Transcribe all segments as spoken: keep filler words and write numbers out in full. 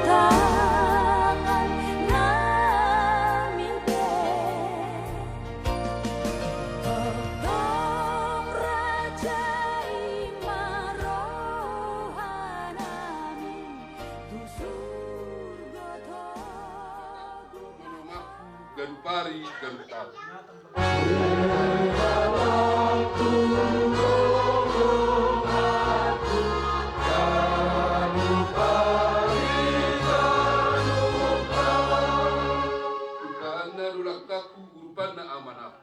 Tangan nami pe, tongtong rajai ma roha nami tu surgo togu. Ganup ari, ganup taon. Urupanna do langkangku, urupanna amanahon.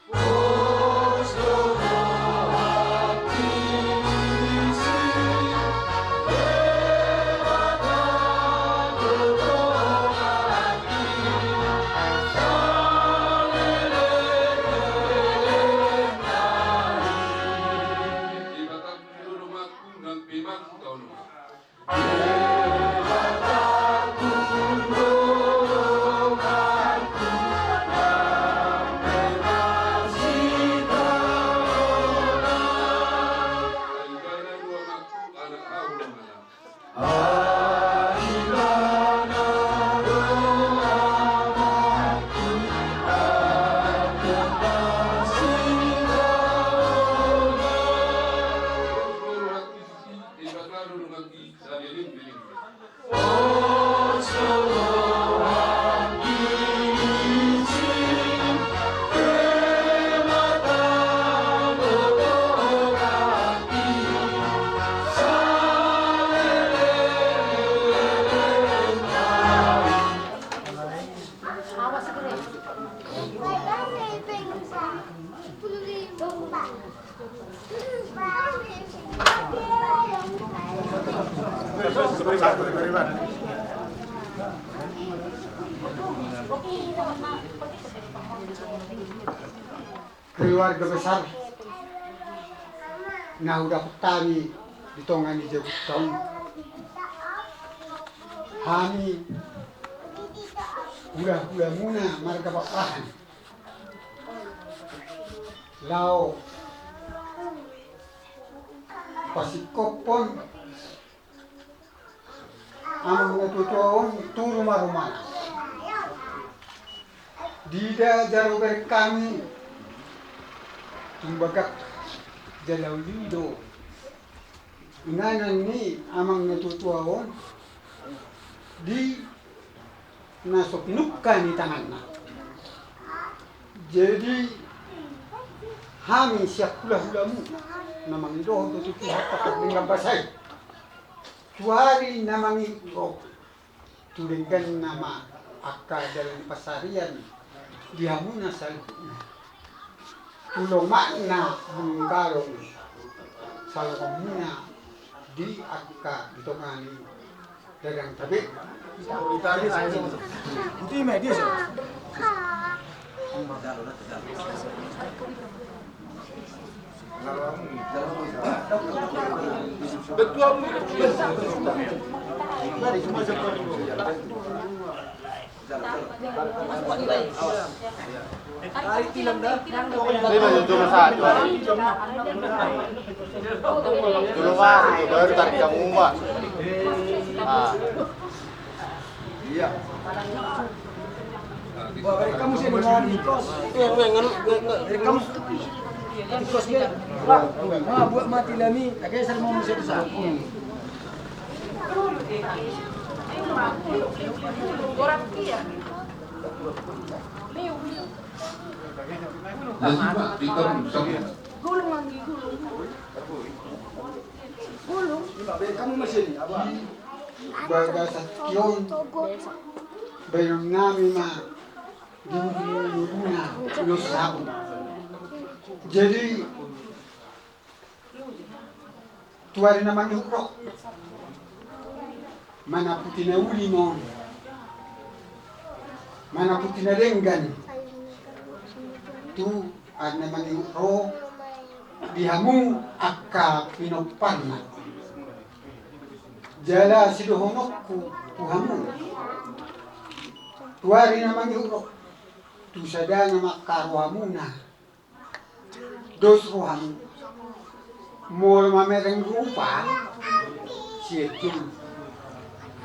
Pos do rohangku disi, Debata do donganki saleleng-lelengna. Debata do donganku nang pe marsitaonon. Keluarga besar na hudapot hami di tonga ni jabu on. Hami hula-hulamuna marga Pakpahan. Laho pasingkophon amang na tuatua on tu ruma-rumana. Diida jala bereng hami tu bagak jala uli do inganan ni amang na tuatua on di na so pinungka ni tanganna. Jadi hami sian hula-hulamu na mangidohon tu Tuhan Pardenggan Basa i tu ari na mangihut ro tu dengganna ma angka dalan pansarian di hamuna saluhutna. Tu lomakna manggalong salonganmuna di angka di tonga ni dadang tabe. Ini mah jolo satu. Jolo masuk, baru tarik kamu, Pak. Ah. Iya. Wah, kamu sih menari kos. Iya, enggak, enggak, enggak, enggak. Kamu di kos, ya? Wah, buat mati lami, tak kira saya mau bisa besar. Gulung, Anggi, gulung. Gulung. Kamu masih ini, apa? Bagasan tion, baenon nami ma di ujung ujungna, ulos sabu. Jadi, tu ari na mangihut ro, manaputi na uli ma on, manaputi na denggan, tu ari na mangihut ro di hamu angka pinomparna. Jala sidohononku tu hamu, tu ari na mangihut ro, tu sada na mangkarohamuna dos rohamu. Molo mamereng rupa, sian jolo.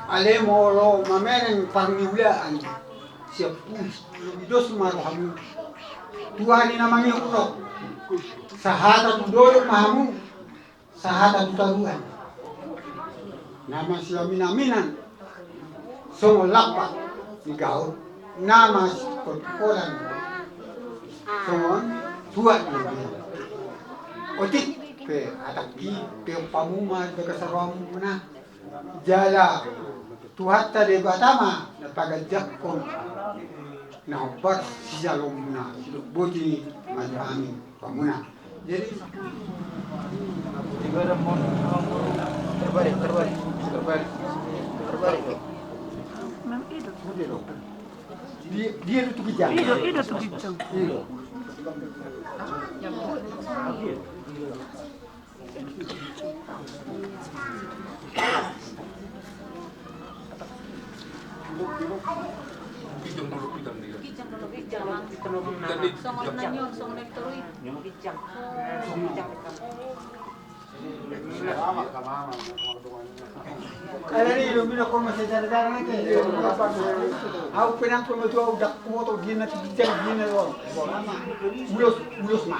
Alai molo mamereng parniulaan, sian pudi. Dos ma rohamu tu ari na mangihut ro. Sahata tu dolok ma hamu, sahata tu toruan. Na masiaminaminan songon lampak ni gaol, na masikolan songon tuak ni gaol. Otik pe hatangki pe pamu ma di bagasan rohamuna. Jala Tuhanta Debata ma na paganjangkon na hombar sijaloonmuna, sidok boti ma di hami rohamuna. Jadi, terbalik, terbalik, terbalik, terbalik. Dia, dia itu tuh kijang. Iya, itu tuh kijang. Iya. Alani do mina koma se jara jara nake. Au penang koma tu au dak kumoto gina ti gina gina do. Ulos ulos ma.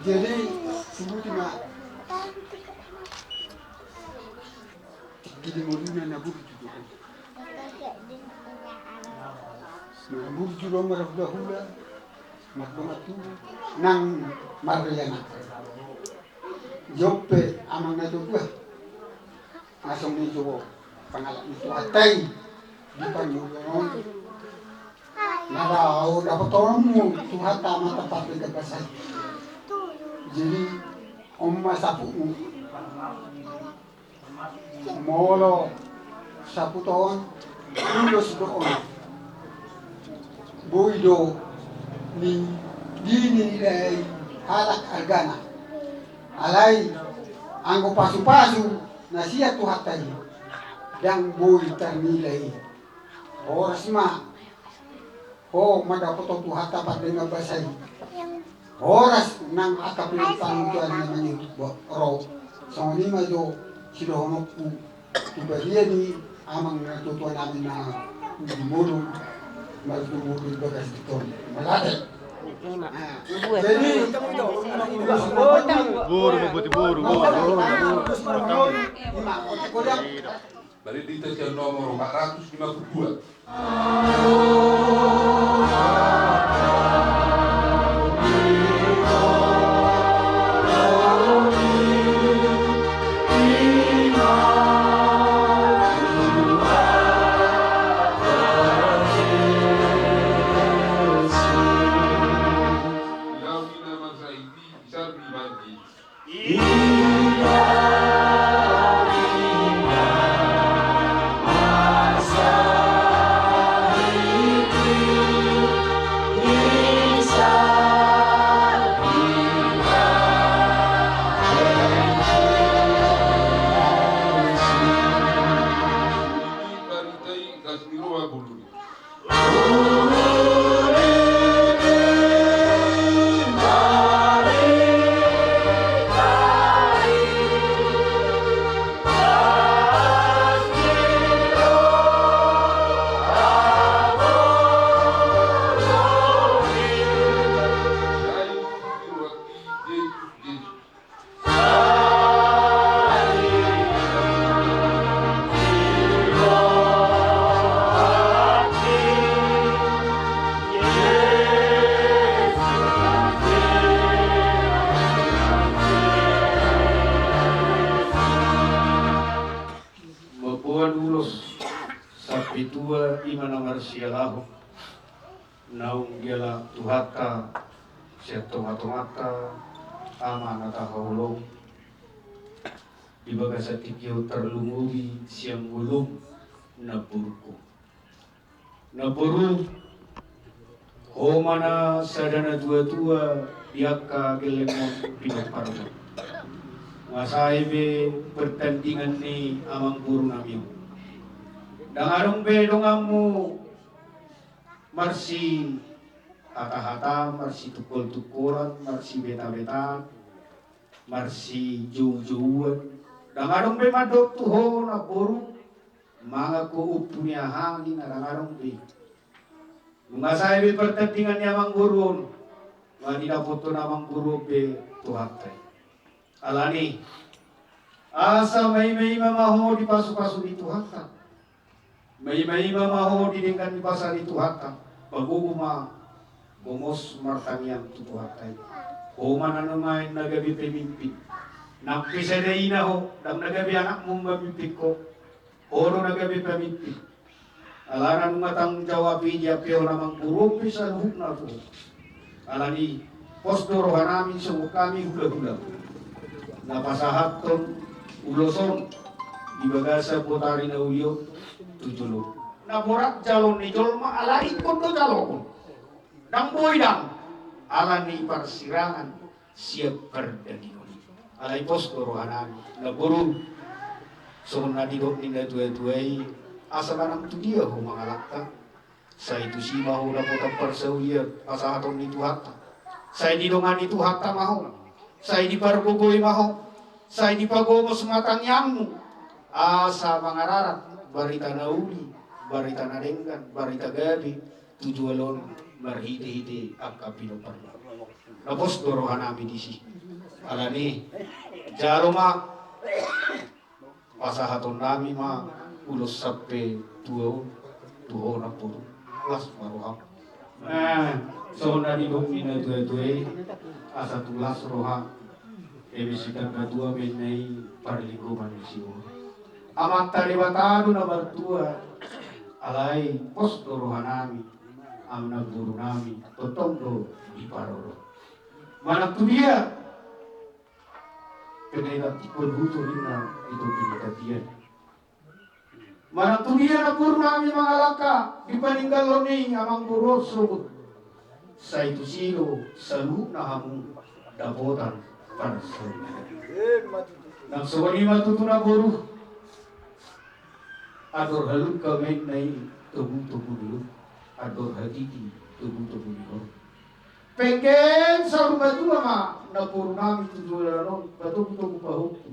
Jadi subuti ma. Tingki di moduna na burju do. Na burju do marhulahula, mardongan tubu, nang marlianak. Jope amang na tubu ah. Langsung ni tubu pangalap ni Tuhanta i. Di pangulo non. Na dao dapotonmu Tuhanta ma tempat dekat basai. Jadi on ma saputmu. Molo saput on, ulos do on. Boi do ni, dinilai halak argana. Alai anggo pasupasu na sian Tuhanta i, ndang boi tarnilai. Horas ma ho mandapothon Tuhanta pardenggan basa i. Horas nang angka pinangidoan na mangihut ro. Songon i ma jo sidohononku tu badia ni amang na tuatua nami na di molo martumbu di bagas di tol. Mauliate. Jadi boru, boru, boru. Ima, otak kodam. Balik di tasian nomor empat ratus lima puluh dua. Mamboan ulos sambitua ima na marsialahon. Naung dialap Tuhanta sian tongatonganta, Ama na tahaholongi, di bagasan tingki on tarlumobi sian ngolum namborungku. Namboru, ho ma na sada natuatua di angka gellengmon pinomparmon. Nunga sae be pertandingan ni amangboru nami on. Ndang adong be donganmu marsihata-hataan, marsitungkol-tungkolan, marsibeta-betaan, marsijoujouan. Ndang adong be mandok tu ho namboru, mangan ho ompu ni aha ninna, ndang adong be. Nunga sae be pertandingan ni amangboru on, nunga didapothon amangboru on be Tuhanta i. Alani, asa maima-ima ma ho di pasu-pasu ni Tuhanta. Maima-ima ma ho di denggan ni basa ni Tuhanta. Pagogo ma gomos martangiang tu Tuhanta i. Ho ma na nuaeng na gabe pemimpin. Nang pe sada ina ho, ndang na gabe anakmu mamimpin ho. Ho do na gabe pemimpin. Alana nunga tanggung jawab i diampehon amangboru on pe saluhutna tu ho. Alani, pos do rohanami songon hami hula-hula na pasahathon ulos on di bagasan botari na uli on tu jolo. Na borat jalo ni jolma, alai ingkon do jaloon. Ndang boi ndang, alani parsirangan sian pardagingon i. Alai pos do rohanami namboru, songon na nidok ni natua-tua i, asa manang tu dia ho mangalangka, sai tusi ma ho dapotan parsaulian pasahaton ni Tuhanta. Sai didongani Tuhanta ma ho, sai dipargogoi ma ho, sai dipagomos ma tangiangmu, asa mangararat barita na uli, barita na denggan, barita gabe tu joloan on marhite-hite angka pinomparna. Na pos do rohanami disi. Alani, jalo ma pasahatonnami ma ulos sampe tua on tu ho namboru. Las ma roham. Eh, songon na nidok ni natua-tua i, asa tu las roha, eme sitan matua ma inna i parlinggoman ni siboru. Amanta Debata do na martua, alai pos do rohanami, amangborunami, tongtong do diparorot. Manang tu dia, penena tikon hutu ninna di topi ni tapian. Manang tu dia namborunami mangalangka di paninggalhon ni amangboru on sogot, sai tusi do saluhutna hamu dapotan parsaulian. Nang songon i ma tutu namboru. Andor halungka ma inna i togu-togu ni uhum, andor hatiti togu-togu ni horbo. Penggeng saur matua ma namborunami tu joloan on, patogu-togu pahompu,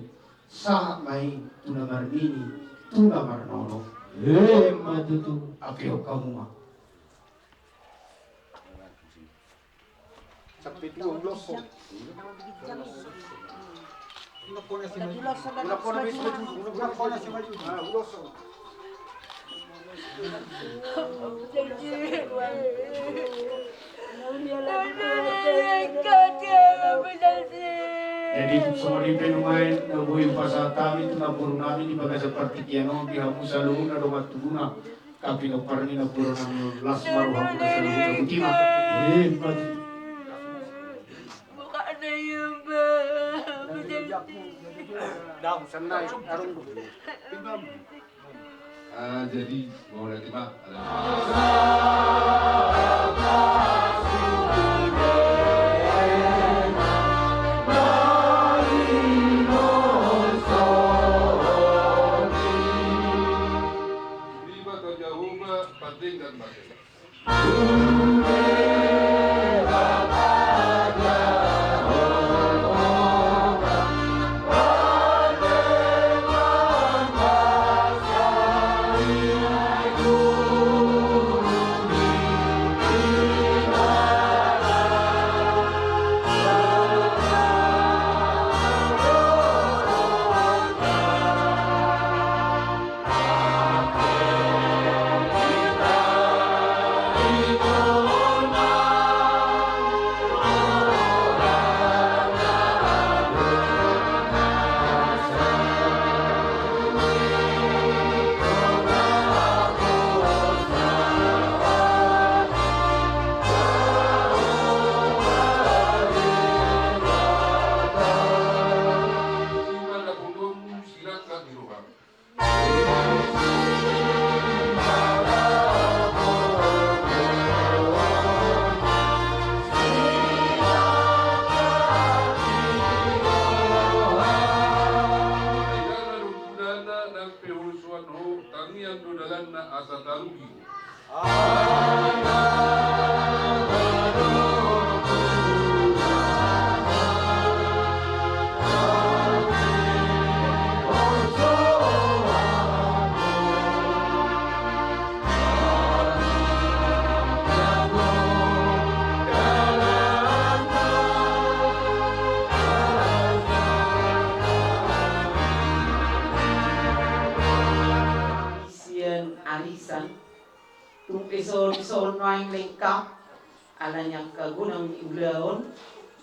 sahat ma i tu na marnini, tu na marnono. Emma tutu. Ampehon hamu ma. Sampe dua ulos ho. Ulos ho na si maju. Ulos ho na si maju. Ah, ulos ho. Jadi songon i pe nuaeng na boi hupasahat hami tu namborunami di bagasan partingkian on, di hamu saluhutna dongan tubuna. Tapi na parni na pura nang las ma roha muna saluhutna, botima. Eh, mati. Ah, jadi mau nanti mah. Riba to Jahowa, pandenggan ma. Ia do dalanna asa tarugi. Sian arisan, tung pe so dison nuaeng lengkap, alani angka godang ni ulaon,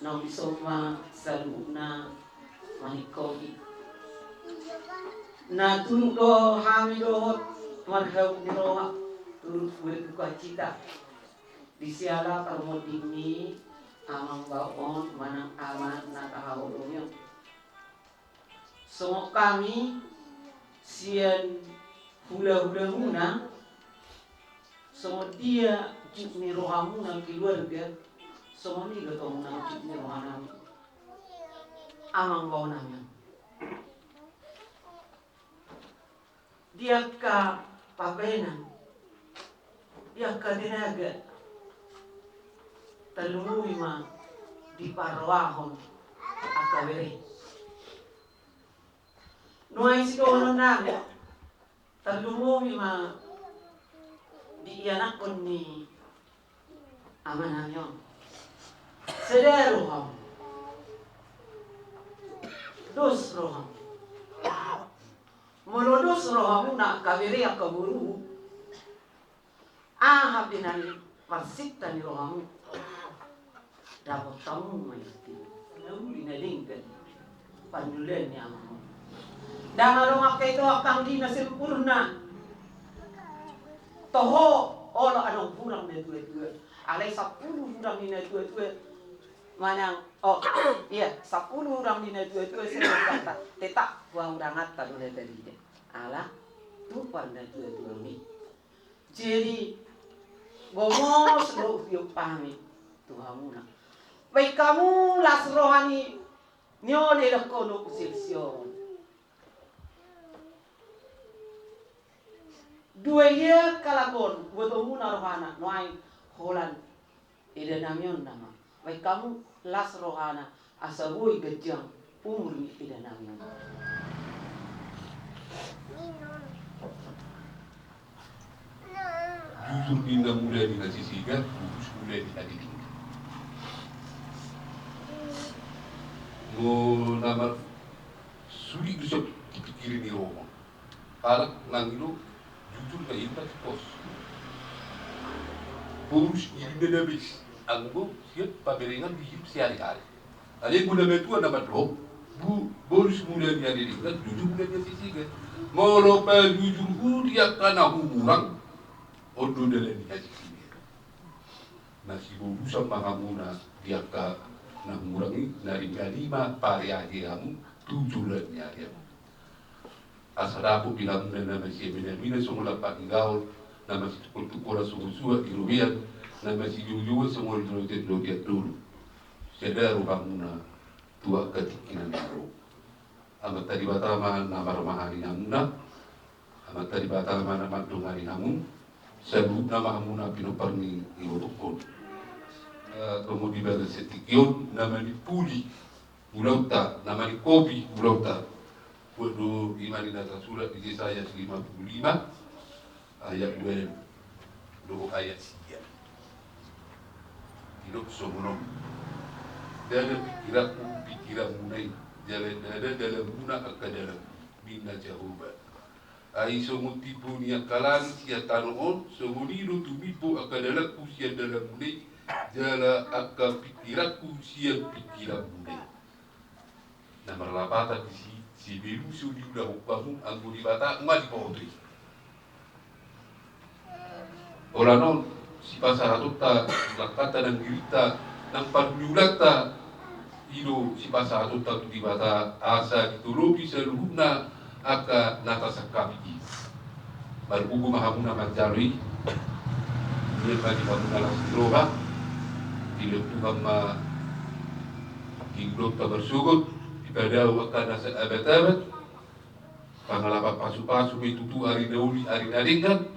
naung dison ma saluhutna maningkohi. Na turut do hami dohot marhabot ni roha, turut berduka cita. Di siala parmonding ni amang bao on manang ama na tahaholongi on. Songon hami sian hulahulamuna, songon dia jut ni rohamuna keluarga, songon i do tong nang jut ni rohanami amang baonami on. Di angka papenan, di angka tenaga, tarlumobi ma di parrohahon angka bere. Nuaeng sidohononnami, tarlumobi ma di ianakhon ni amanami on. Sada roham, dos roham. Molo dos rohamuna angka bere angka boru, aha pe na ni parsinta ni rohamu, dapot hamu ma i. Na uli na denggan pandulan ni amang on. Ndang adong angka ito angka anggi na sempurna. Toho, olo adong hurang na tuatua. Alai sampulu hurang ni na tuatua manang, oh, iya, sampulu hurang ni na tuatua sempurna, tetap hahuranganta do na tarida. Ala tu parnatuatuaon i. Jadi gomos do usiop hami tu hamuna. Baen hamu las roha ni, ni ole dohot hona usilsion. Dua ia kalak on, botomuna rohana, nuaeng holan edanami on nama. Baen hamu las rohana, asa boi ganjang umur ni edanami on. Jujur ninna mula ni hasisigan, bulus mula ni hadidinggan. Mo nama sulit do sian dipikiri ni roha. Halak nang i do jujur na inna pos. Bulus ninna na bes, anggo sian paberengan di hidup sehari-hari. Alai muna matua na mandok, bu-, bulus mula ni hadidinggan, jujur mula ni hasisigan. Molo pajujur hu di angka na humurang, on do dalan ni hasisigan. Na sibolusan ma hamuna di angka na humurang i, na ringgani ma pareahe hamu tu joloan ni ari hamu. Asa dapot di hamuna na masian minamina songon lampak ni gaol, na masitungkoltungkolan songon suhat di robean, na masijoujoua songon lotianlotian dolok. Sada rohamuna tu angka tingki na naeng ro. Amanta Debata ma na marmahani hamuna, Amanta Debata ma na mandongani hamu, saluhutna ma hamuna pinompar ni ibotohon. Eh, tongon di bagas sian tingki on, na manipuli ulaonta, na maningkopi ulaonta. Buat do i ma na tarsurat di Jesaya lima puluh lima, ayat dua dohot ayat sia. Didok songon on. Ndada pingkiranku pingkiranmuna i, jala ndada dalanmuna angka dalanku, ninna Jahowa. Ai songon timbo ni angka langit sian tano on, songon i do tumimbo angka dalanku sian dalanmuna i, jala angka pingkiranku sian pingkiranmuna i. Na marlapatan disi, si Beluso diulahon hamu anggo Debata nga diboto i. Holan on, sipasahatonta, langkanta nang dirinta, nang parniulanta, i do sipasahatonta tu Debata, asa ditolopi saluhutna angka na tasangkapi i. Margogo ma hamuna manjalo i, nian ma di hamuna las ni roha, dilehon Tuhan ma di ulaonta marsogot, dipadao angka na saabat-abat, Pangalapan pasupasu ma i tutu ari na uli, ari na denggan.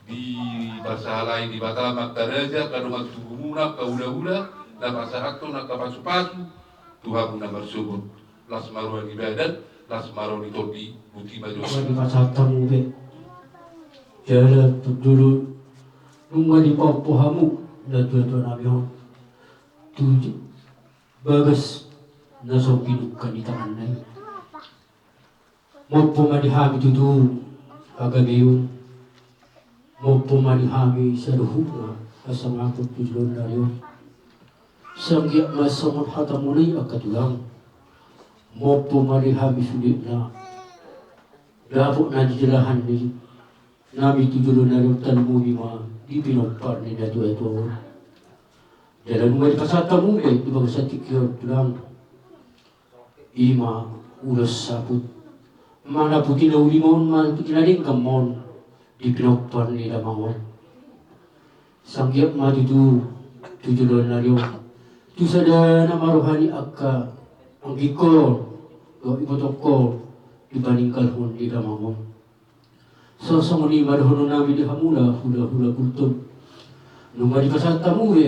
Diparsahalai Debata ma angka raja, angka dongan tubumuna, angka hulahula na pasahathon angka pasupasu tu hamu na marsogot. Las ma roha ni badan, las ma roha ni tondi, boti ma jo. Dipasahat hamu be. Jala tundulu nunga dipompo hamu natuatua nami on tu bagas na so pinungka ni tanganna i. Mompo ma di hami tutu pagabeon. Mompo ma di hami saluhutna hasangapon tu joloan ni ari on. Sanggiat ma songon hatamuna i angka tulang. Mompo ma di hami sulitna dapot na dijalahan ni nami tu joloan ni ari on, tarlumobi ma di pinompar ni natuatua on. Jala nunga dipasahat hamu be di bagasan tingki on tulang. Ima ulos saput ma na putih na uli ma on, ma na putih na denggan ma on di pinompar ni damang on. Sanggiat ma tutu tu joloan ni ari on tu sada na ma roha ni angka anggingkon dohot ibotongkon dipaninggalhon ni damang on. Songon i ma dohonon nami di hamuna hulahula Gultom. Nunga dipasahat hamu be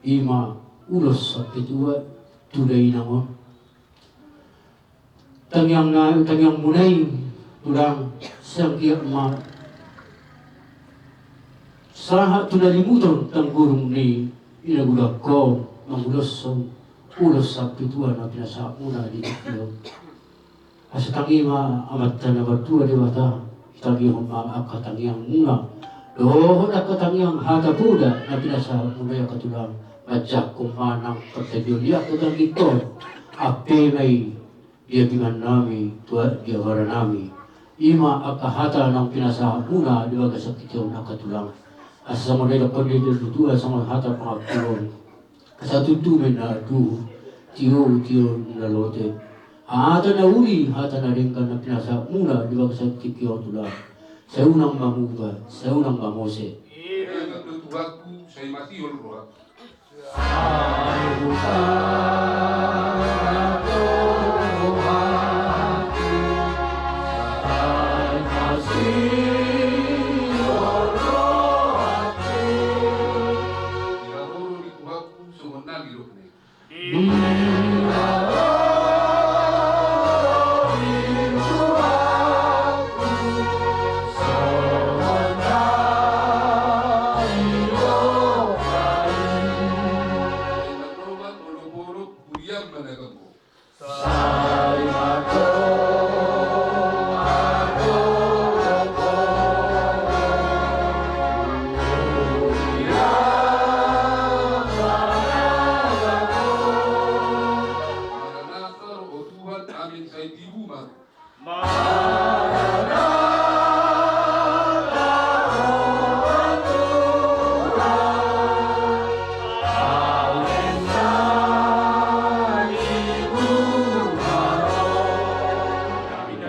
ima ulos sampe tua tu dainang on. Tangiang na, tangiangmuna i tulang, sanggiat ma sahat tu na limuton tanggurung ni ina gulangkon manguloshon ulos sampe tua na pinasahatmuna di tingki on. Asa tangi ma Amanta na martua Debata, tangihon ma angka tangiangmuna dohot angka tangiang hata poda na pinasahatmuna i angka tulang. Manjangkon ma nang partangiangan i angka tangiangkon. Ampe ma i di agiman nami tu agiabaran nami. Ima angka hata naung pinasahatmuna di bagasan tingki on angka tulang. Asa songon na didokkon ni natuatua songon hata pangampuon. Asa tutu ma na tuhu, tio tio na lote. Hata na uli, hata na denggan na pinasahatmuna di bagasan tingki on tulang. Sai unang ma muba, sai unang ma mose. Sai masihol rohangku. Di haroro ni Tuhanku songon na nidokna i. Di haroro ni Tuhanku songon na nidokna i. Sai mandongani olopolop, burian ma na ganggu. Sai mandongani olopolop, burian ma na ganggu. Maranatha, ro Ho Tuhan, amin. Sai tibu ma. Maranatha, ro Ho Tuhan, amin. Sai tibu ma ro. Amin.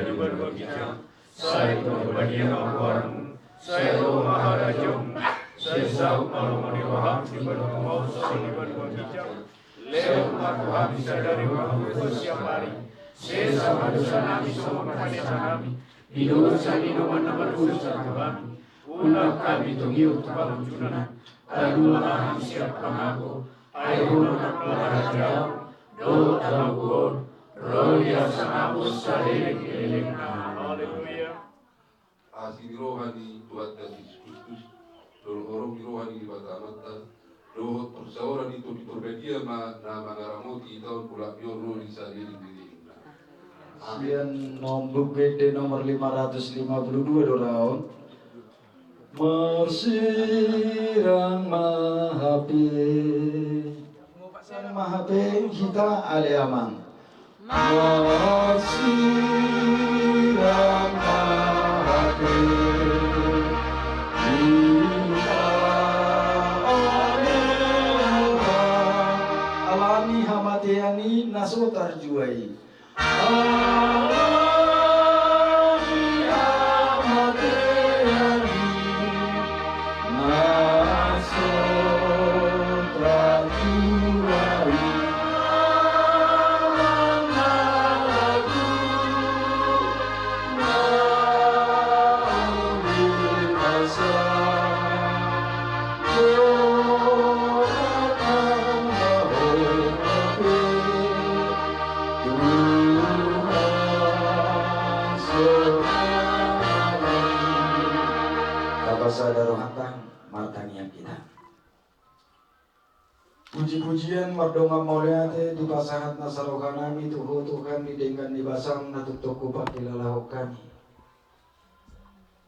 Sai ro ma badia ma goarmu, sai ro ma harajaonmu, sai saut ma lomo ni roham di banua tonga on songon na di banua ginjang. Lehon ma tu hami sadari on hangoluan siapari. Sesa ma dosanami songon panesanami di dosa ni na mardosa tu hami. Unang hami togihon tu pangunjunan. Palua ma hami sian pangago. Ai Ho do nampuna harajaon dohot hangoluan, ro di hasangapon saleleng ni lelengna. Haleluya. Asi ni roha ni Tuhanta Jesus Kristus, dohot holong ni roha ni Debata Amanta, dohot parsaoran ni Tondi Parbadia ma na mangaramoti hita on, mulak ni on ro di saleleng ni lelengna. Amin. Sian Buku Ende nomor lima ratus lima puluh dua do ra on. Marsirang ma hape. Marsirang ma hape hita ale amang. Marsirang ma hape hita ale amang. Alani hamatean i na so tarjua i. Alani hamatean i na so tarjua i. Alang na lagu Puji-pujian mardongan mauliate dipasahat nasa rohanami tu Ho Tuhan di denggan ni basam na tongtong hupangkilalahon hami.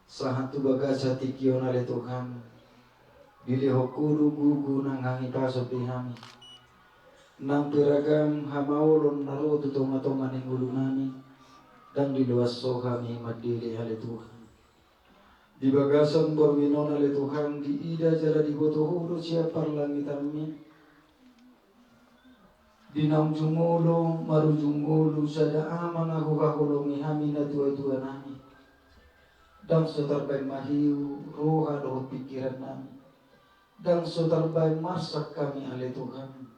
Sahat tu bagasan tingki on ale Tuhan, dilehon Ho do gogo nang hahipason di hami. Nang pe ragam hamaolon na ro tu tonga-tonga ni ngolunami, ndang diloas Ho hami mandele ale Tuhan. Di bagasan borngin on ale Tuhan, diida jala diboto Ho do sian parlangitanmi. Di na ujung ngolu marujung ngolu, sada ama na huhaholongi hami natua-tuanami. Ndang so tarbaen mahiu roha dohot pingkirannami. Ndang so tarbaen marsak hami ale Tuhan.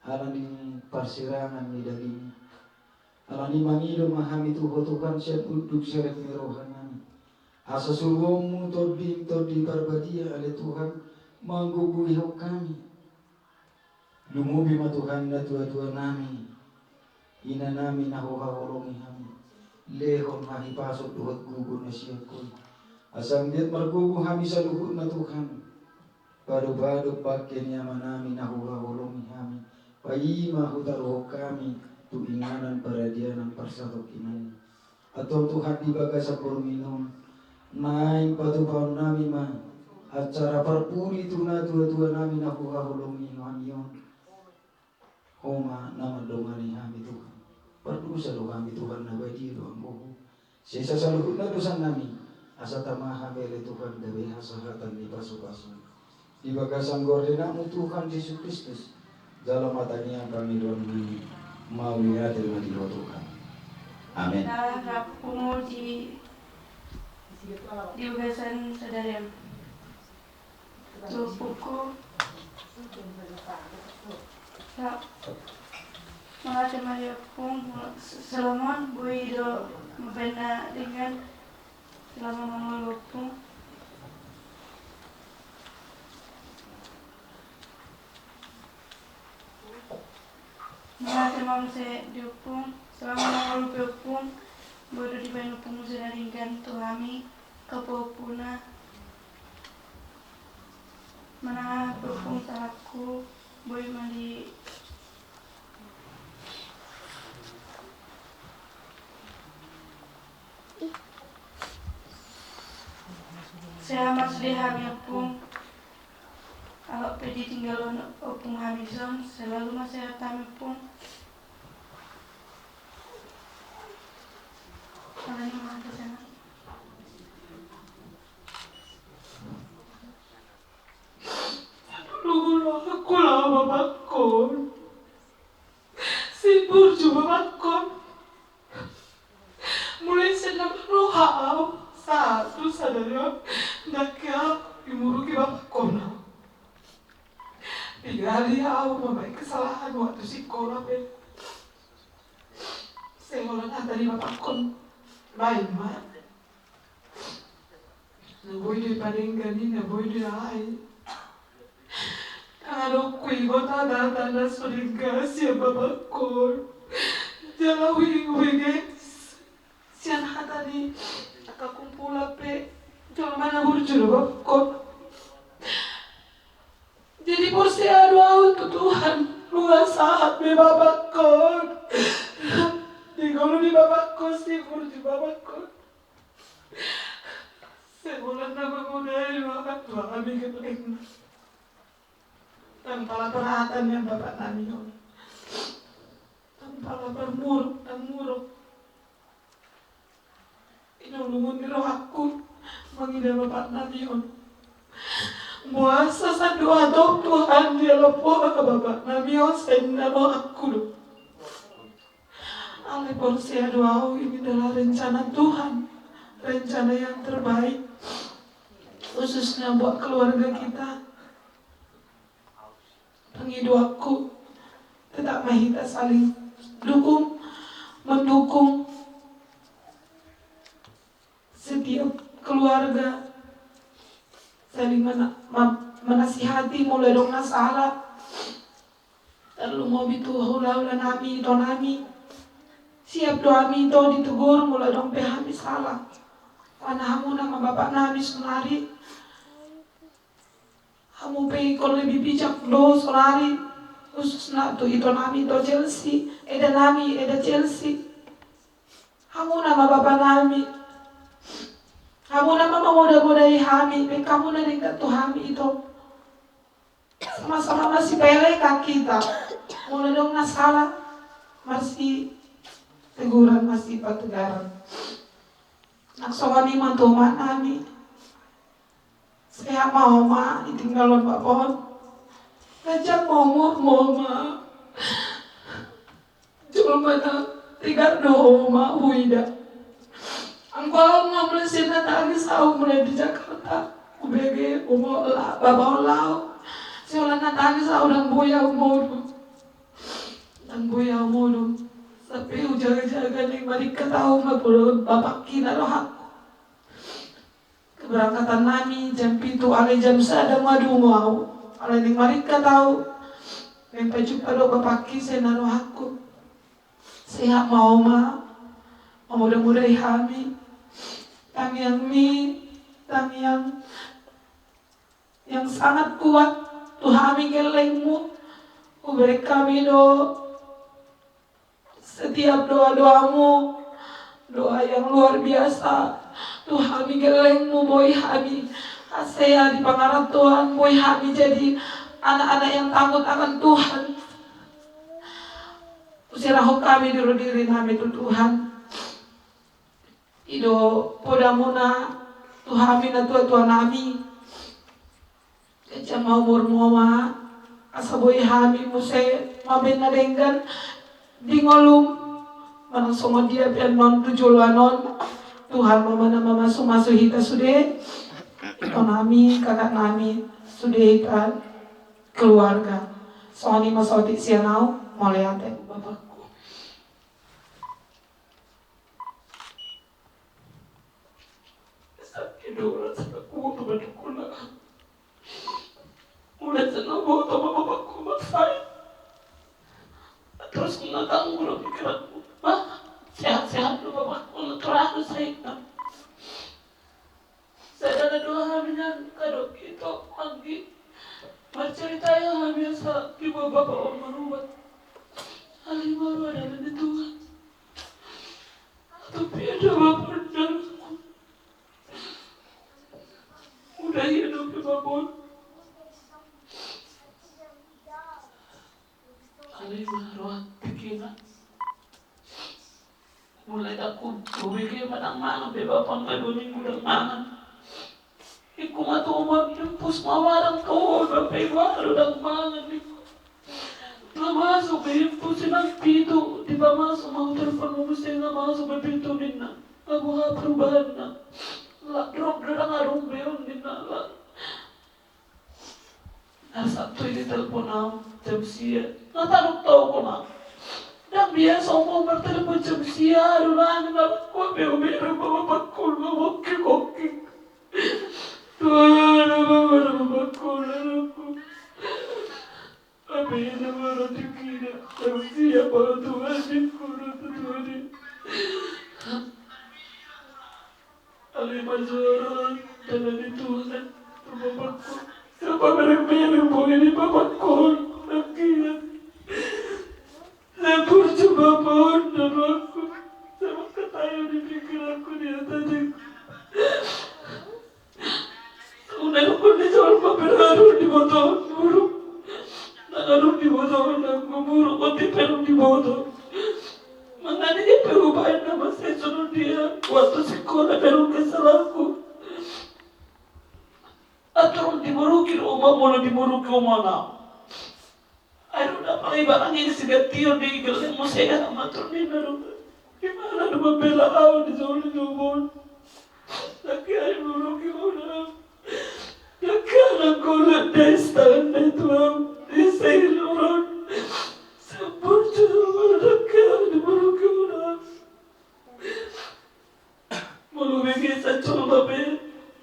Alani parsirangan ni daging. Alani mangido ma hami tu Ho Tuhan sian unduk serep ni rohanami. Asa suruonmu Tondim Tondi Parbadia ale Tuhan manggogoihon hami. Lumobi ma Tuhan natua-tuanami, inanami na huhaholongi hami. Lehon hahipason dohot gogo na sian Ho i. Asa anggiat margogo hami saluhutna Tuhan. Pado-pado bangke ni amanami na huhaholongi hami. Paima hutaruhon hami tu inganan paradianan parsatongkinan i. Antong Tuhan di bagasan borngin on, naeng patupaonnami ma acara parpudi tu natua-tuanami na huhaholongi hami on. Ho ma na mandongani hami Tuhan. Pardosa do hami Tuhan, na badia do anggo Ho. Sesa saluhutna dosannami, asa tama hami ale Tuhan gabe hasahatan ni pasu-pasu. Di bagasan goar ni Anakmu Tuhan Jesus Kristus, jala mata ni pangidoannami, mauliate ma di Ho Tuhan. Amen. Nah, rap pungu di, di bagasan sadari on. Tu ompungku. Sa-, mauliate ma di ompung, Salomon, boi do mambaen na denggan, Salomon mangolu ompung. Mauliate ma muse di ompung, Salomon mangolu pe ompung, boi do dibaen ompung muse na denggan tu hami, kapompuna. Manang aha pe ompung salangku, boi ma di. Sehat ma sude hami ompung. Alap pe ditinggalhon ompung hami dison, selalu ma sehat hami ompung. Alani ma hata sehat. Luhut rohangku laho babakkon. Si burju babakkon. Mulai sian na marroha au, sahat tu sadari on, ndang ke au dimuruki babakkon au. Piga hali au mambaen kesalahan waktu sikola pe. Sai holan hata ni babakkon, baen ma. Na boi do i padenggan i, na boi do i aha i. Ndang adong huingot hata-hata na so denggan sian babakkon. Jala huingot, huingot sian hata ni angka kumpulan pe, jolma na burju do babakkon. Jadi porsea do au tu Tuhan, nunga sahat be babakkon. Di ngolu ni babakkon, si burju babakkon. Sai holan na mangudai roha tu hami gellengna. Ndang pala parhata nian bapaknami on. Ndang pala parmuruk, ndang muruk. Inulungun ni rohangku mangida bapaknami on. Boasa sandok hatop Tuhan dialap ho angka bapaknami on, sai ninna rohangku do. Alai porsea do au ini adalah rencana Tuhan, rencana yang terbaik, khususnya buat keluarga kita. Pangidoanku, tetap ma hita saling dukung, mendukung setiap keluarga, saling mena-, ma-, menasihati molo adong na sala. Tarlumobi tu hula-hula nami, ito nami. Siap do hami ito ditegur molo adong pe hami sala. Alana hamuna ma bapak nami saonari. Hamu pe ingkon lebih bijak do saonari, khususna tu ito nami, ito Chelsea, eda nami, eda Chelsea. Hamuna ma bapa nami, hamuna ma mamodamodai hami, baen hamuna denggan tu hami, ito. Sama-sama masipelekan hita. Molo adong na sala, marsiteguran, marsipatogaran. Nang songon i ma tu oma nami. Sehat ma oma, ditinggalhon bapa on. Ganjang ma umurmu oma. Jolma na tegar do ho oma huida. Anggo au nga mulai sian na tangis au mulai di Jakarta. Hubege oma on la-, bapa on laho. Sian na tangis au, ndang boi au modom. Ndang boi au modom. Sampe hujagajaga naeng maringkat au ma dohot bapakki na rohangku. Keberangkatan nami jam pitu, alai jam sada ma dungo au. Alai naeng maringkat au. Naeng pajumpa dohot bapakki sian na rohangku. Sehat ma oma. Mamodamodai hami. Tangiangmi, tangiang yang sangat kuat tu hami gellengmu. Hubereng hami do setiap doa-doamu, doa yang luar biasa. Tu hami gellengmu, boi hami hasea di pangarantoan, boi hami jadi anak-anak yang takut akan Tuhan. Husirahon hami diri-diri nami tu Tuhan. I do podamuna tu hami natuatua nami. Ganjang ma umurmu oma, asa boi hami muse mambaen na denggan di ngolum. Manang songon dia pe annon tu joloan on, Tuhan ma na mamasumasu hita sude, ito nami, kakak nami, sude hita keluarga. Songon i ma saotik sian au, mauliate bapakku. Sakit do rasa kuat tu badanku na. Mulai sian na huboto ma bapakku marsahit. Terus na tanggung do pikiranku. Bah, sehat-sehat do bapakku na, terakhir sahitna. Sada na dua hami nian, kadok ito anggi. Marcerita ia hami asa diboan bapa on marubat. Alai molo ada ni Tuhan. Tapi ada bapa on dalanku. Udah ia dope bapa on. Alai ma roha tikina. Mulai aku hubege ma ndang mangan be bapa on, nga dua minggu ndang mangan. Ingkon ma tu uma, impus ma barang tu uma, bapa iba do ndang mangan. Nga masuk be impus, inang pitu, dipamasuk ma, hutelpon ma muse nga masuk be pitu ninna. Nga boha perubahanna. La drop do, ndang adong be on ninna, la. Asa tu i ditelpon au jam sia. Nga tadok tau kona. Ndang biasa au martelpon jam sia, aduh nangis, na kuat be au, bere ma bapakku, nga mongki-mongki. Tuhan, bapa na bapakku, anakku. Tapi ini mana tikina, jam sia pala Tuhan, di kuno tu Tuhan. Alai ma jolo dalan ni Tuhan tu bapakku. Sai pamereng-mereng boi ni bapakku on nangkinan. Sai burju bapa on dohot rohangku. Sai mangkataion di pikiranku, di atangku. Unang hukun ni jolma pe ndang adong diboto buruk. Ndang adong diboto na buruk, on pe ndang diboto. Mangan i pe hubaen na mansai songon dia, waktu sikola pe adong kesalahanku. Atur diboruki do uma, molo diboruki umana. Ai do na pala ibarat ni sigantion di gelleng muse, ia ma atur ninna do. Imana do mambela au di jolo ni jolo on. Ndang hea diboruki unang. Ndang hea na golek da is tangan na i tu au. Ise i loron. Sai burju do, ndang hea diboruki unang. Molo bege sancur ma be,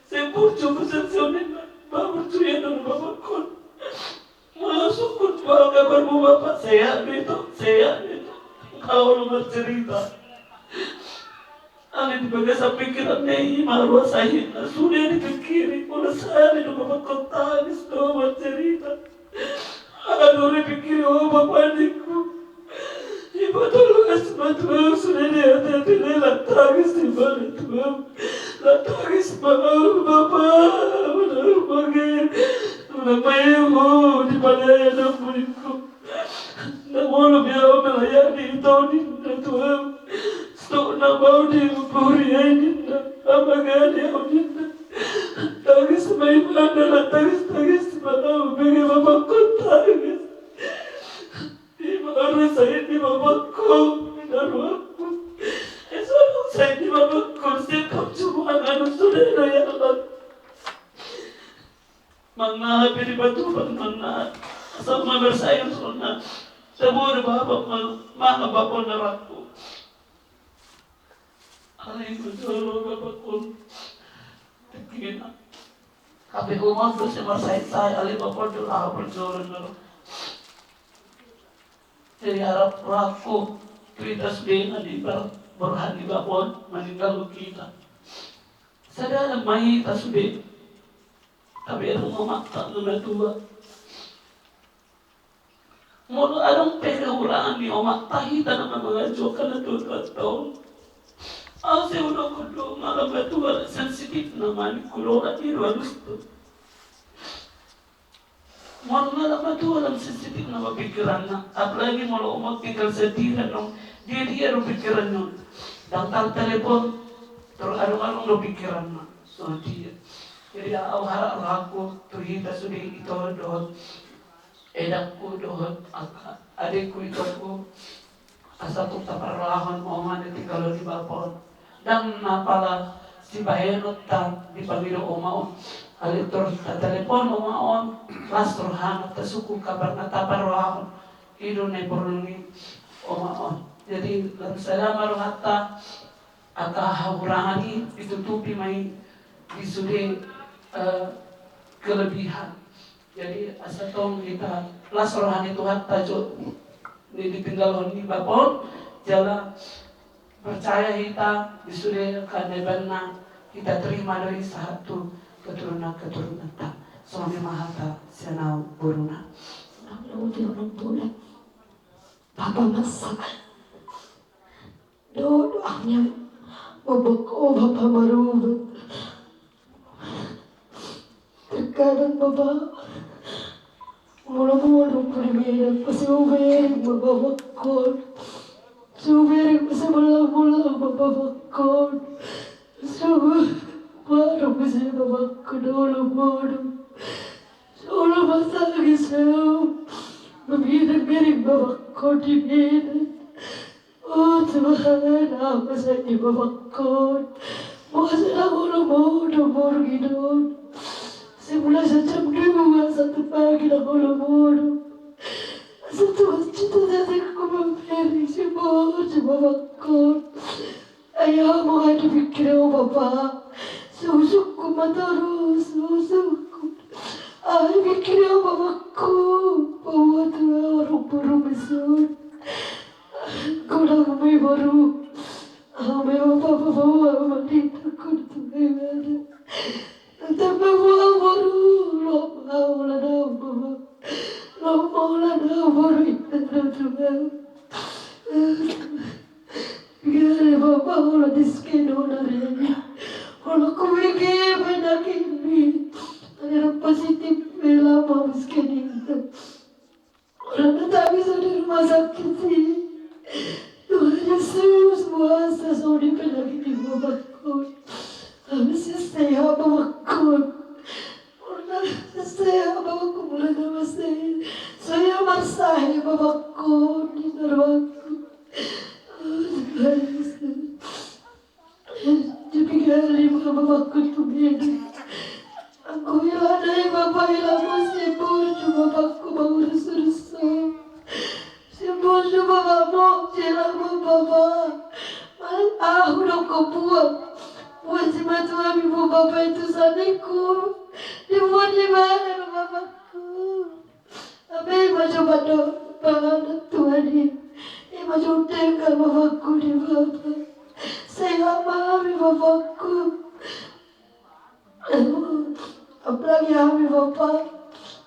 sai burju, burju sian ninna, ba burju ia do bapakku on. Molo sungkun ma kabarmu bapa, sehat do ito, sehat do ito. Molo marcerita. Alai Di bagasan pikiranna i ma roha sahitna, sude dipikiri, molo sahali do bapakku tangis do mancerita. Aha do dipikiri ho bapa ningku. Iboto las ma tu ahu sude di hatihatina i, lam tangis ibana tu ahu. Lam tangis ma ahu bapa, mana ahu mangea. Nunga ma i ho dipaniaya anakmu ningku. Ndang olo be ahu melayani ito ninna tu ahu. Stok na mau di buri ai ninna. Amang ale au ninna. Tangis ma ibana, lam tangis tangis ma ahu, bege bapakku tangis. Ima roha sahit ni bapakku, ina rohangku. Esa roha sahit ni bapakku, siput cuma anu sude na ya Allah. Mangaha pe di batu batu mangaha. Asal ma bersaing sona. Tabo di bapa ma mangaha bapa na rangku. Alai ma jolo bapakku. Tekena. Hape umam do se marsahit-sahit alai bapakku do laho berjolo jolo. Jadi harap rangku tu hita sude na di bar berhan di bapakku maninggal hita. Sada ma hita sude. Hape adong omanta na matua. Molo adong pe kehurangan ni omanta hita na mangajuhon na tuatua on. Au se udokkon do molo matua sensitif na manik kulola i do alus tu. Molo molo matua lam sensitif na ma pikiranna, apalagi molo omanta tinggal sendiri annon, dia dia do pikiranna. Ndang tartelepon, tor adong adong do pikiranna. So dia. Jadi au harap rangku tu hita sude ito dohot edangku dohot angka adekku itongku, asa tung taparrohahon oma na tinggalhon ni bapa on. Ndang na pala sibahenonta dipangido oma on. Alai tor tatalepon oma on, las rohana, tasungkun kabarna, taparrohahon. I do na porlu ni oma on. Jadi lam sada ma rohanta, angka hahurangan i ditutupi ma i di sude, eh, kelebihan. Jadi asa tong hita las roha ni Tuhanta jo ni ditinggalhon ni bapa on, jala percaya hita di sude kanebanna hita terima do i sahat tu keturunan-keturunanta. Songon i ma hata sian au boruna. Nang lau di orang boleh. Bapa masa. Dodo hanya bobok o bapa marubat. Terkadang bapa mula-mula pun beda pasti uberi bapa bakon. Suberi pasti mula-mula bapa bakon. Subuh baru pasti bapa bakon dulu bodoh. Solo masa gisau. Bebida beri bapa bakon di beda. O Tuhan, apa saja bapakon. Masa na molo modo borgi don. Semula sejam dua satu pagi na molo modo. Satu cita-cita ku memberi si modo bapakon. Ayo mau ada pikir o bapa. Susukku mataru, susukku. Ai pikir o bapakku. Bawa tua orang burung mesun. Godang ma i boru. Aha ma i bapa, bapa, bapa, mandita kudu tu gimana. Tambah buah boru. Lo mau lah dah bapa. Lo mau lah dah boru. Inta dah tu bapa. Gare bapa, lo disken ona reni. Lo kuwi ke penyakit ni. Ada positif. Bela mau miskin itu. Orang tetap bisa di rumah sakit sih. Tuhan Yesus, kuasa sodi penyakit di bapakku. Habis sehat bapakku. Orang sehat bapakku, mulai nama saya. Saya marsahe bapakku di bapakku. Oh, Tuhan Yesus. Jadi kali bapakku tu beda. Aku ilanai bapa, ilanai si burju bapakku mangurus-urus. Si burju bapa mo, si ilanai bapa. Malah ahu do ko buat. Buat si matuami bapa itu saniku. Dibuat di mana bapakku? Tapi ima jo pado panganan Tuhan i. Ima jo tengka bapakku di bapa. Sehat ma hami Bapakku. Apalagi hami bapa,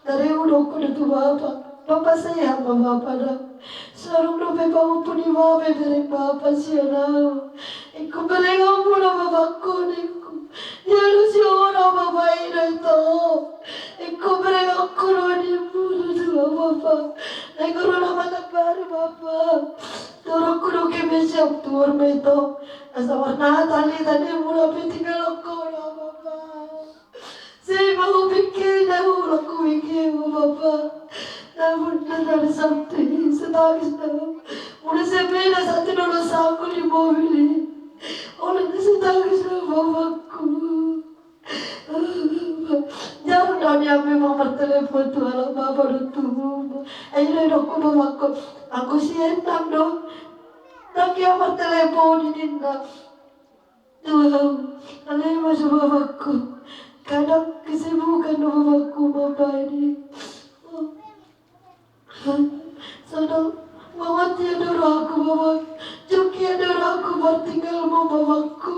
dari udok kuda tu bapa. Bapa, sehat ma bapa da. Sadung dope pahompu ni bapa, bereng bapa sian au. Ingkon berengonmuna bapakku ningku. Dialusi ho do bapa i, ito. Ingkon berengonku do nimmu tutu bapa. Nai corona ma na baru bapa. Torokku do ke mesiap tuor ma ito. Asa marnata ni tani mula pe tinggal ho do bapa. Sai ma hupikir, na hula hupikir ho bapa. Namun na dari Sabtu i satangis na. Mula siap pe na satu dolo sangkul di mobil i. Oleh na satangis na bapakku. Jarang do nian memang martelepon tu halak bapa dohot tu uma. Ai do didok bapakku, anggo si Endang do. Ndang ia martelepon i ninna. Tu au, alai ma so bapakku. Kadang kesibukan do bapakku mambaen i. Songon mangoti do rohangku bapa, jongki do rohangku martinggal ma bapakku.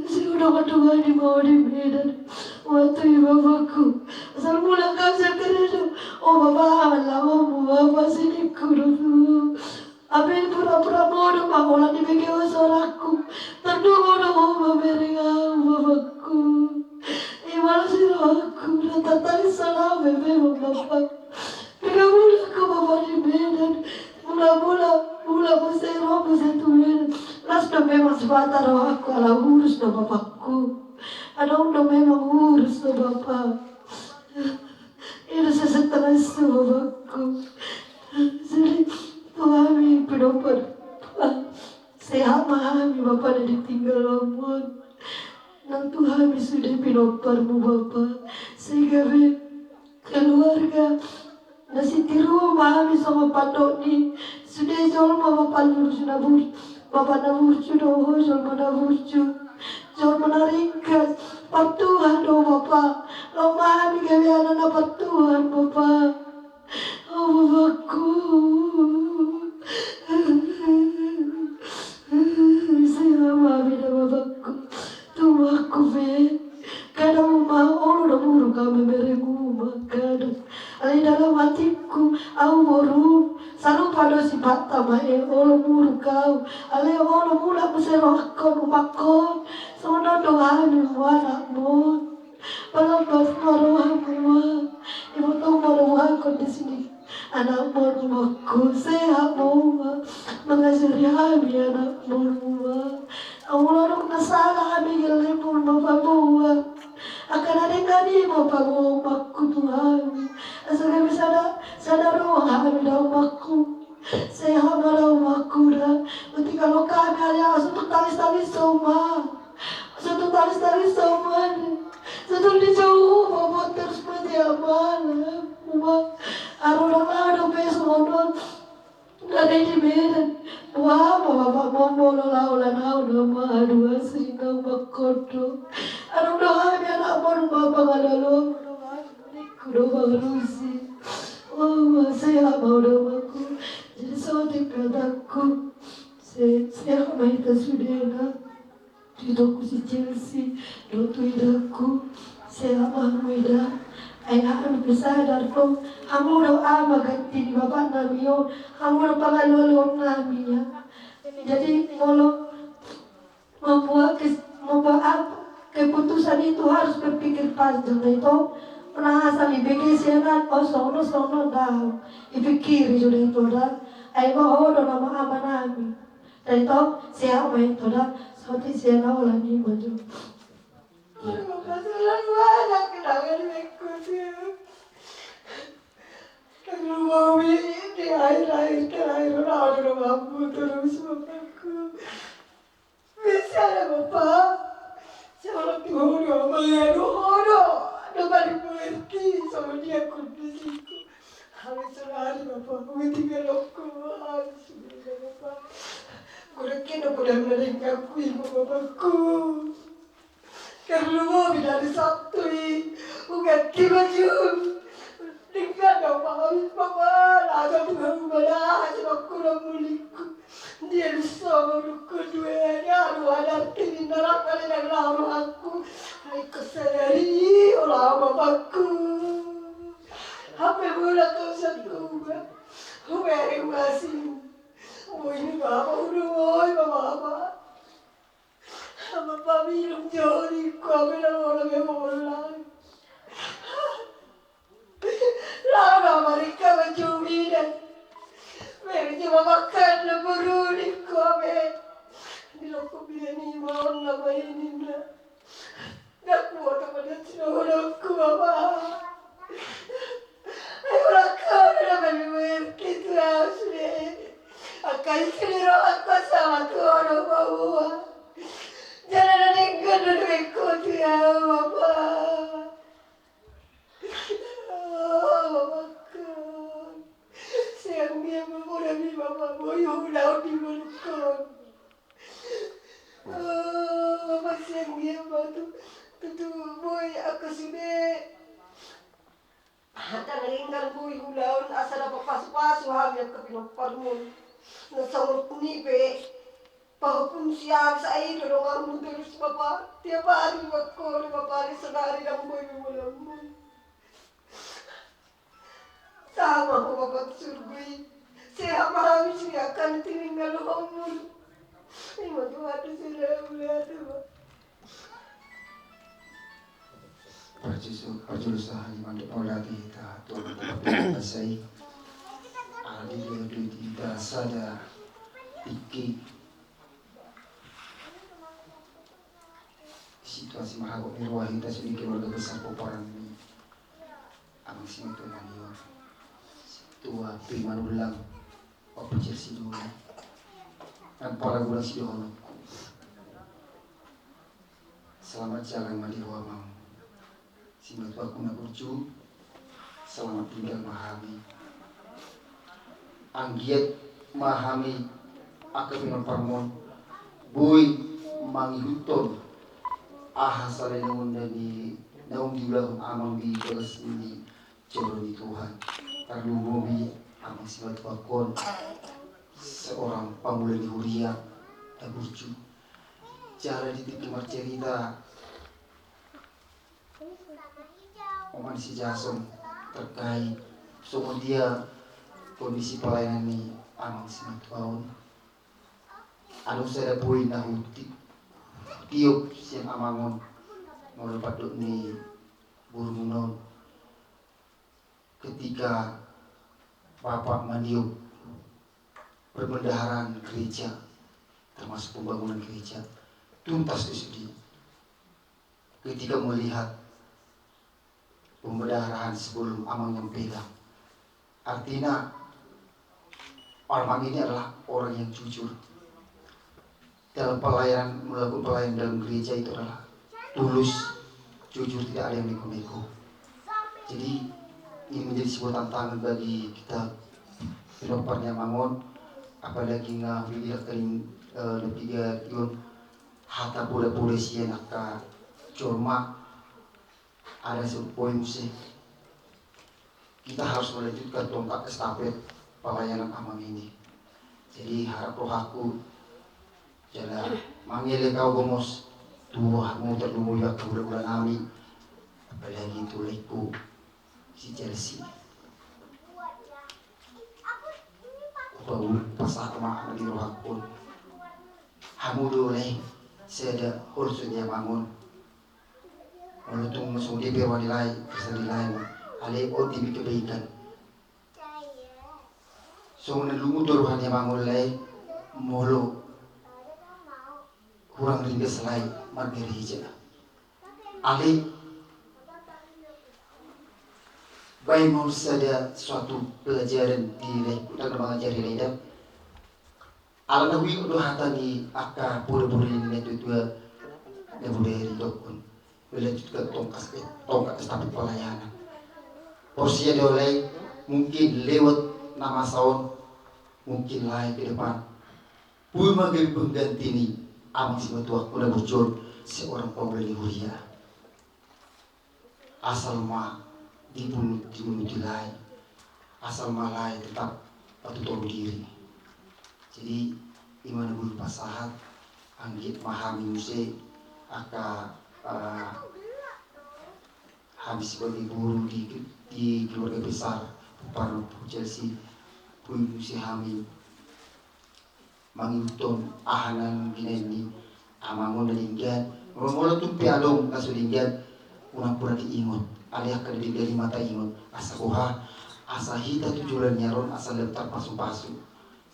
Sai hudok ma tu bani ma ho di Medan. Waktu i bapakku, asal mulak au sian karejo. O bapa, aman laho ma bapa, sai ningku do tu. Hape pura-pura modom ma, holan dibege ho suarangku. Tardongan do ho mamereng au bapakku. Ima laos rohangku, na tatangis songon au pe memang bapa. Piga bulan ho bapa di Medan. Mula-mula, mula muse ro muse tu Medan. Las do memang sipata rohangku ala urus do bapakku. Adong do memang urus do bapa. I do sesat tangansu bapakku. Jadi tu hami pinompar, sehat ma hami bapa na ditinggal hamu on. Nang tu hami sude pinomparmu bapa, sai gabe keluarga na sitiruon ma hami songon pandok ni sude jolma bapa na burju. Bapa na burju do ho, jolma na burju, jolma na ringgas. Partuhan do ho bapa. Laho ma hami gabe anak na partuhan bapa. O bapakku. Sai hami da bapakku. Tu umakku pe. Kadang uma, olo do muruk au mamereng uma, kadang. Alai dalam hatikku, au boru, sarupa do sipatta ma i, olo muruk au. Alai olo mulak muse rohangkon umakkon. Songon on do hami anakmon. Palambat ma rohamu ma. Iboto ma rohangkon di sini. Anakmon umakku, sehat ma uma. Mangajari hami anakmon uma. Anggo adong na sala hami, gellengmon ma paboa. Angka na denggan i ma paboa umakku tu hami. Asa gabe sada, sada roha hami da umakku. Sehat ma da umakku da. Berarti kalau hami ada, asa tu tangis-tangis so ma. Asa tu tangis-tangis so ma. Asa tu dijou ho bapa terus ma tiap malam. Uma, aro na laho dope songon on. Ndada i di Medan. Boha ma bapa, molo laho lan au nama adua sering na umakkon do. Adong do hami anakmon bapa, ngalo-alo do hami, ningku do bang Rusi. O ma, sehat ma da umakku. Jadi songon i pe hatangku. Se-, sehat ma hita sudena. Tu itongku si Chelsea dohot tu idangku, sehat ma hamu ida. Ai hami pe sadar do, hamu do ama ganti ni bapaknami on, hamu do pangaloaloonnami, ya. Jadi molo membuat kes-, membuat apa, keputusan itu harus berpikir panjang, ito. Pernah asal dibege sianan, oh sono, sono, dah. Dipikiri sudah itu, dah. Ai ma ho do nama amanami. Ito, sehat ma ito da, songon i sian au, holan i ma jo. Aduh, masalah banyak kenangan mengikuti. Kalau mau ini akhir-akhir terakhir, udah, udah mampu terus bapakku. Bisa ada bapak. Siapa tuh, udah, udah, udah, udah paling mengerti sama dia kondisiku. Hami sonari bapa, hami tinggal ongko, hami sonari bapa. Kurang kena kurang na dengganku i ma bapakku. Karena mau dari Sabtu i, uganti baju. Denggan do bapa, hami bapa, rasa Tuhan bapa, rasa kurang mulingku. Dia lusa ma udutku dua, dia aru adarti ninna rap ale nang lama aku. Ai ko sadari i, o lama bakku. Hape mula kau satu ba. Huberi masing. Boi ni bapa udah boi bapa. Ama paminum jodi ko ape na mona me molang. Laho na marika ma jumina. Mere juma makan na buruni ko ape. Di loko bina ni maon na mainina. Daku otak pada sinohodokku bapa. Ayo lakau na beli merki tu asli. Akai sini ro aku sama tu orang bawa. Jangan ada yang gado dengan kau tu ya bapa. Oh, bapa kau. Sayang dia bapa udah beli bapa boyo udah di balkon. Oh, masiang dia batu tutu boi aku sude. Hata na ringgal boi hulaon asa dapat pasu-pasu hami angka pinomparmon. Na saurut ni pe pahupung siang sai dodong amu terus bapa. Tiap hari bakko bapa hari sedari dang boi bimolamon. Sama ho bapa tu surgo i. Sehat ma hami sini akan tininggal homul. Ima Tuhan tu sila ulata ba. Parjusu parjulusa haliman dek maulati ta tuan tempat biasa i. Adi dia duit ita sada iki. Situasi mahabuk ni roha hita sini keluarga besar pomparan ni. Amang si Mitu Manion, Situa Pi Manullang, Opo Jer Sidona, dan para gurang sidohononku. Selamat jalan ma di roha amang. Simbatuaku na burju, selamat tinggal ma hami. Anggiat ma hami angka pinomparmon boi mangihuthon aha salelengon na ni naung diulahon amang di bagas ni joro ni Tuhan. Tarlumobi amang si Matuakon seorang pamula ni huria na burju. Jala di tingki marcerita oman si Jason terkait songon dia kondisi pelayanan ni amang si Matuaon. Adong sada poin na hutiop sian amang on molo pandok ni borumuna on. Ketika Bapak maniop perbendaharaan gereja, termasuk pembangunan gereja, tuntas di sini. Ketika melihat pembendaharaan sebelum amang yang pegang, artinya amang ini adalah orang yang jujur. Dalam pelayanan, melakukan pelayanan dalam gereja itu adalah tulus, jujur, tidak ada yang neko-neko. Jadi ini menjadi sebuah tantangan bagi kita pinomparna amang on, apalagi nga huida kali, eh, na piga i on hata poda-poda sian angka jolma. Ada satu poin muse, kita harus melanjutkan tongkat estafet pelayanan amang ini. Jadi harap rohaku jala mangelek au gomos tu rohamu tarlumobi angka hulahula nami, apalagi tu laengku si Chelsea. Hupasahat ma di rohaku on. Hamu do lae sada holso ni amang on. Molo tung songon dia pe roha ni lae, kersa ni lae ma. Alai on demi kebaikan. Songon na lungun do roha ni amang on lae, molo hurang ringgas lae margereja. Alai baen ma on sada suatu pelajaran di lae, ndang na mangajari lae da. Ala na huingot do hata ni angka poda-poda ni natuatua na budaya di dokkon. Melanjutkan tongkat, tongkat estafet pelayanan. Porsea do lae, mungkin lewat na masa on, mungkin lae ke depan boi ma gabe pengganti ni amang si Matuakon na burju on seorang pamula ni huria. Asal ma dibunut, dibunuti lae, asal ma lae tetap patutoru diri. Jadi Ima na boi pasahat, anggiat ma hami muse angka, eh, hami sebagai boru di, di keluarga besar Pomparan Ompu Chelsea, boi muse hami mangihuthon aha na binahen ni amang on na denggan. Molo, molo tung pe adong na so denggan, unang pura diingot, alai angka na denggan i ma taingot. Asa boha? Asa hita tu joloan ni ari on asa lam tarpasupasu.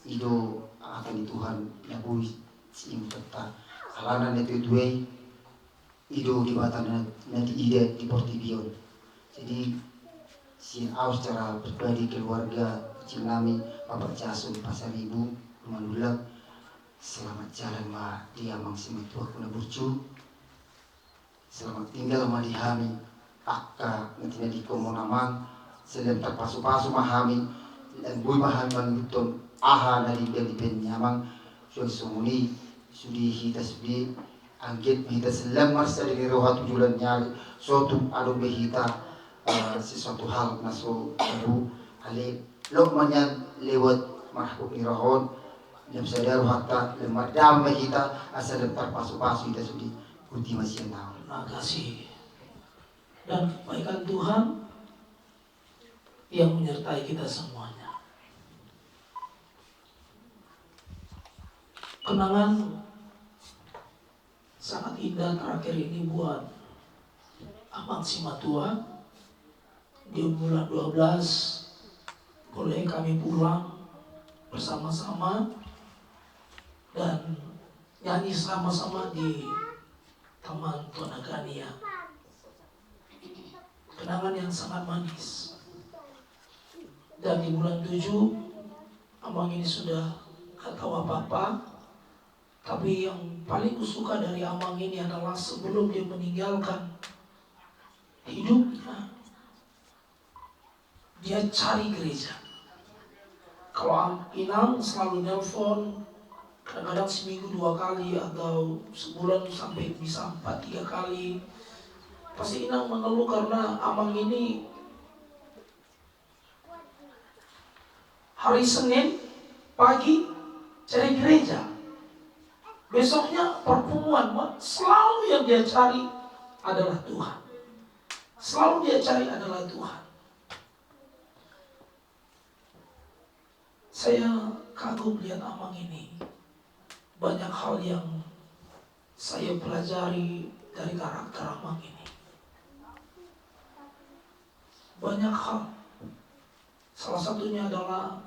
I do hata ni Tuhan na boi siingot hita. Alana na tuatua i, i do Debata na, na diida di portibi on. Jadi, sian au secara pribadi, keluarga kecil nami, Bapak Jason Pasaribu, Manulak, selamat jalan ma di amang simatuaku na burju. Selamat tinggal ma di hami angka na tinadingkonmuna, amang. Asa lam tarpasupasu ma hami, lam boi ma hami mangihuthon aha na denggan dibahen ni amang. Suang songon i sude hita sude, anggiat ma hita asa lam marsada ni roha tu joloan ni ari. So tung adong be hita, eh, sesuatu hal na so tabo, alai loas ma nian lewat marhabot ni roha on. Lam sada rohanta, lam mardame ma hita, asa lam tarpasupasu hita sude. Boti ma sian au. Terima kasih. Dan kebaikan Tuhan yang menyertai kita semuanya. Kenangan sangat indah terakhir ini buat amang simatua. Di bulan dua belas boleh kami pulang bersama-sama dan nyanyi sama-sama di Taman Tonagania. Kenangan yang sangat manis. Dan di bulan tujuh, amang ini sudah nggak tahu apa-apa. Tapi yang paling kusuka dari amang ini adalah sebelum dia meninggalkan hidupnya, dia cari gereja. Kalau am-, inang selalu nelpon, kadang-kadang seminggu dua kali atau sebulan sampai bisa empat tiga kali. Pasti inang mengeluh karena amang ini hari Senin pagi cari gereja. Besoknya perpunguan, ma-, selalu yang dia cari adalah Tuhan. Selalu dia cari adalah Tuhan. Saya kagum lihat amang ini. Banyak hal yang saya pelajari dari karakter amang ini. Banyak hal. Salah satunya adalah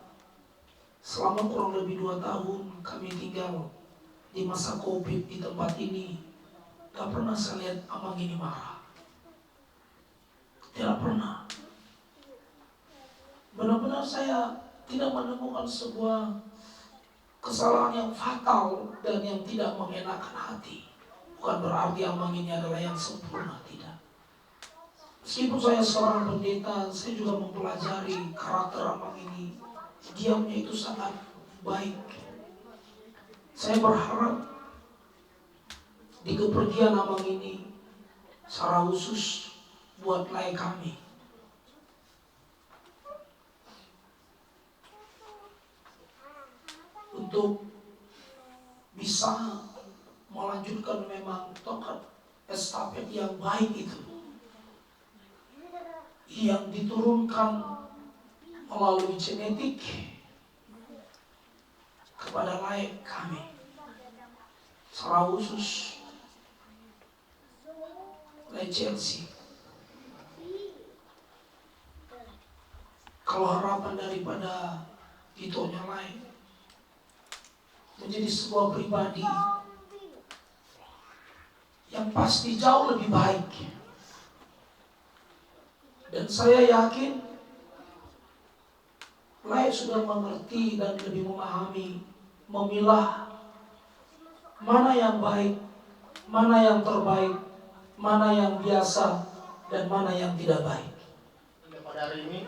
selama kurang lebih dua tahun kami tinggal di masa covid di tempat ini, gak pernah saya lihat amang ini marah. Tidak pernah. Benar-benar saya tidak menemukan sebuah kesalahan yang fatal dan yang tidak mengenakan hati. Bukan berarti amang ini adalah yang sempurna, tidak. Meskipun saya seorang pendeta, saya juga mempelajari karakter amang ini. Diamnya itu sangat baik. Saya berharap di kepergian amang ini, secara khusus buat lae kami, untuk bisa melanjutkan memang tongkat estafet yang baik itu, yang diturunkan melalui genetik kepada lae kami, secara khusus lae Chelsea. Kalau harapan daripada itonya lae menjadi sebuah pribadi yang pasti jauh lebih baik. Dan saya yakin lae sudah mengerti dan lebih memahami, memilah mana yang baik, mana yang terbaik, mana yang biasa, dan mana yang tidak baik. Hingga pada hari ini,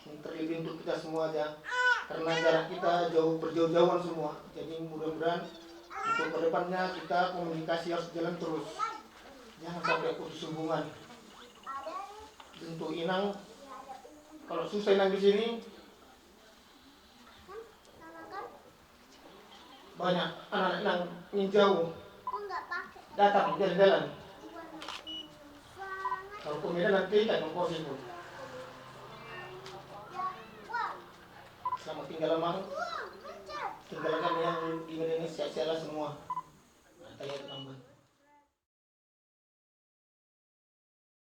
ini terlebih untuk kita semua aja, karena jarak kita jauh, berjauh-jauhan semua. Jadi mudah-mudahan untuk kedepannya kita komunikasi harus jalan terus, jangan sampai putus hubungan. Untuk inang, kalau susah inang di sini, Banyak anak-anak nang ninjau datang jalan-jalan. Kalau pemeran nanti kan mengkosi pun. Selamat tinggal, Amang. Tinggal kami yang di Medan.